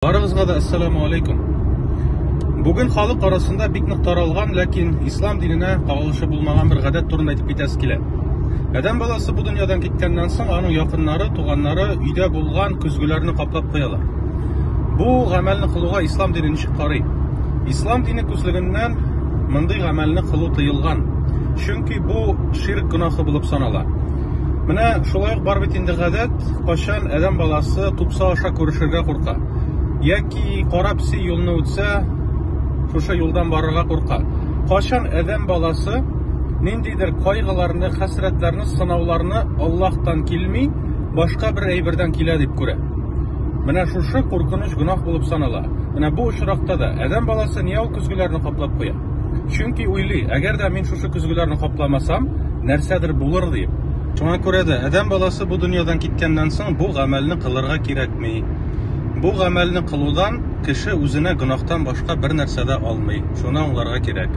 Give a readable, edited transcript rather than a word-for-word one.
Барыгызга да әссәламү алейкум. Бүген халык арасында бик нык таралган, ләкин ислам диненә кагылышы булмаган бер гадәт турында әйтеп китәсе килә. Адәм баласы бу дөньядан киткәннән соң, аның якыннары, туганнары өйдә булган көзгеләрне каплап куялар. Бу гамәлне кылуга ислам дине ничек карый? Ислам дине күзлегеннән мондый гамәлне кылу тыелган. Чөнки бу ширк гөнаһы булып санала. Менә шулай ук бар бит инде гадәт, кайчан адәм баласы тупса аша күрешергә курка. Яки кара песи юлны үтсә, шушы юлдан барырга курка. Кайчан адәм баласы ниндидер кайгыларны, хәсрәтләрне, сынауларны Аллаһтан килми, башка бер әйбердән килә дип күрә. Менә шушы куркыныч гөнаһ булып санала. Менә бу очракта да адәм баласы нигә ул көзгеләрне каплап куя? Чөнки уйлый, әгәр дә мин шушы көзгеләрне капламасам, нәрсәдер булыр дип. Шуңа күрә дә адәм баласы бу дөньядан киткәннән соң бу гамәлне кылырга кирәкми. Бу гамәлне кылудан кеше үзенә гөнаһтан башка бер нәрсә дә алмый. Шуны аңларга кирәк.